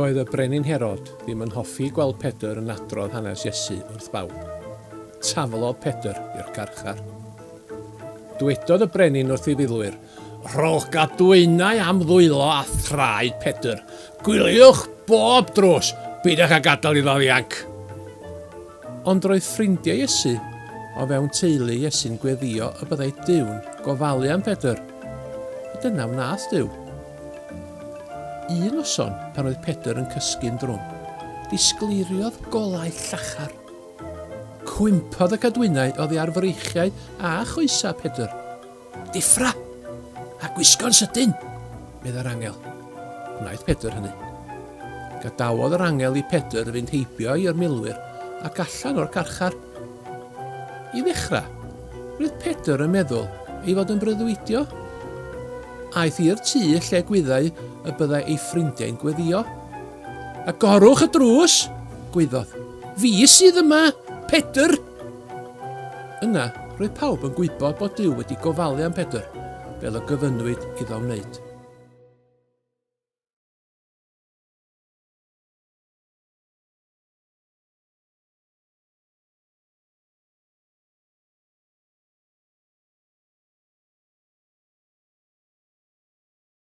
Doedd y Brenin Herod ddim yn hoffi gweld Pedr yn adrodd hanes Iesu wrth bawb. Taflodd Pedr i'r carchar. Dwedodd y brenin wrth ei filwyr, Rhowch gadwynau am ddwylo a thraed Pedr. Gwyliwch bob drws, peidiwch â gadael iddo ddianc. Ond roedd ffrindiau Iesu o fewn teulu Iesu'n gweddïo y byddai Duw'n gofalu am Pedr. A dyna wnaeth Duw. Un noson, pan oedd Pedr yn cysgu'n drwm, disgleiriodd golau llachar. Cwympodd y cadwynau oddi ar freichiau a choesau Pedr. Deffra! A gwisgo'n sydyn! meddai'r angel. Gwnaeth Pedr hynny. Gadawodd yr angel i Pedr fynd heibio i'r milwyr ac allan o'r carchar. I ddechrau, roedd Pedr yn meddwl ei fod yn breuddwydio. Aeth i'r tŷ lle gwyddai y byddai ei ffrindiau'n gweddïo. Agorwch y drws! gwaeddodd. Fi sydd yma, Pedr! Yna, roedd pawb yn gwybod bod Duw wedi gofalu am Pedr, fel y gofynnwyd iddo wneud.